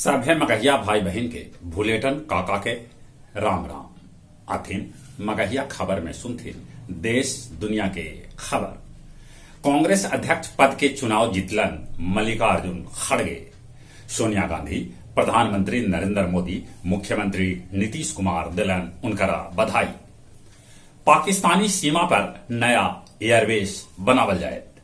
सभे मगहिया भाई बहिन के भुलेटन काका के राम राम। अथिन मगहिया खबर में सुनथिन देश दुनिया के खबर। कांग्रेस अध्यक्ष पद के चुनाव जीतलन मल्लिकार्जुन खड़गे। सोनिया गांधी, प्रधानमंत्री नरेंद्र मोदी, मुख्यमंत्री नीतीश कुमार दिलन उनकरा बधाई। पाकिस्तानी सीमा पर नया एयरबेस बनावल जायत।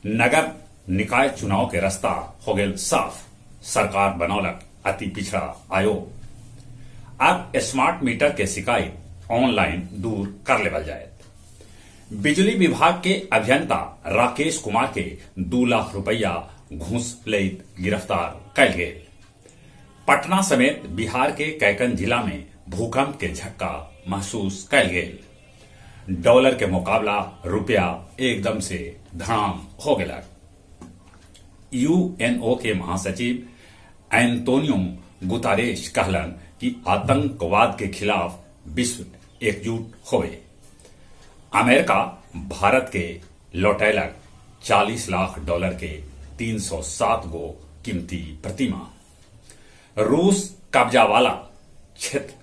नगर निकाय चुनाव के रास्ता हो गेल साफ। सरकार बनौलक अति पिछड़ा आयोग। अब स्मार्ट मीटर के शिकायत ऑनलाइन दूर कर लेवल जायत। बिजली विभाग के अभियंता राकेश कुमार के 2 लाख रुपया घूस लेत गिरफ्तार कयल गेल। पटना समेत बिहार के कैकन जिला में भूकंप के झटका महसूस कयल गेल। डॉलर के मुकाबला रुपया एकदम से धड़ाम हो गेलक। यूएनओ के महासचिव एंतोनियो गुतारेश कहलन कि आतंकवाद के खिलाफ विश्व एकजुट होवे। अमेरिका भारत के लौटैलक 40 लाख डॉलर के 307 गो कीमती प्रतिमा। रूस कब्जा वाला क्षेत्र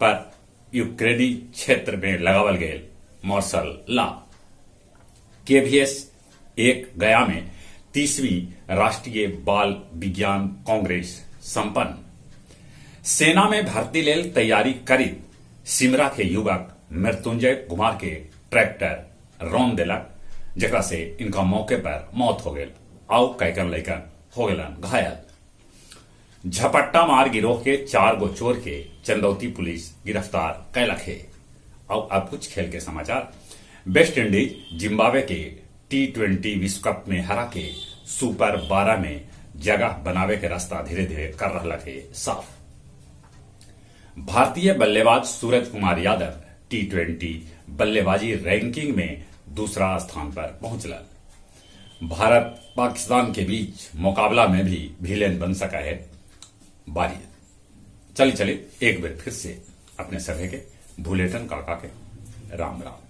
पर यूक्रेनी क्षेत्र में लगावल गेल मार्शल लॉ। केवीएस 1 गया में 30वीं राष्ट्रीय बाल विज्ञान कांग्रेस संपन्न। सेना में भर्ती लेल तैयारी करीत सिमरा के युवक मृत्युंजय कुमार के ट्रैक्टर रौंद देलक, जेकरा से इनका मौके पर मौत हो गेल आउ कैकन लैकन हो गेलन घायल। झपट्टा मार गिरोह के 4 गो चोर के चंदौती पुलिस गिरफ्तार कैलक हे। और अब कुछ खेल के समाचार। वेस्ट इंडीज जिम्बाब्वे के T20 विश्व कप में हरा के सुपर 12 में जगह बनावे के रास्ता धीरे धीरे कर रहा है साफ। भारतीय बल्लेबाज सूरज कुमार यादव T20 बल्लेबाजी रैंकिंग में दूसरा स्थान पर पहुंचलन। भारत पाकिस्तान के बीच मुकाबला में भी विलेन बन सका है बारी। चली चली एक बार फिर से अपने सभे के भुलेटन काका के राम राम।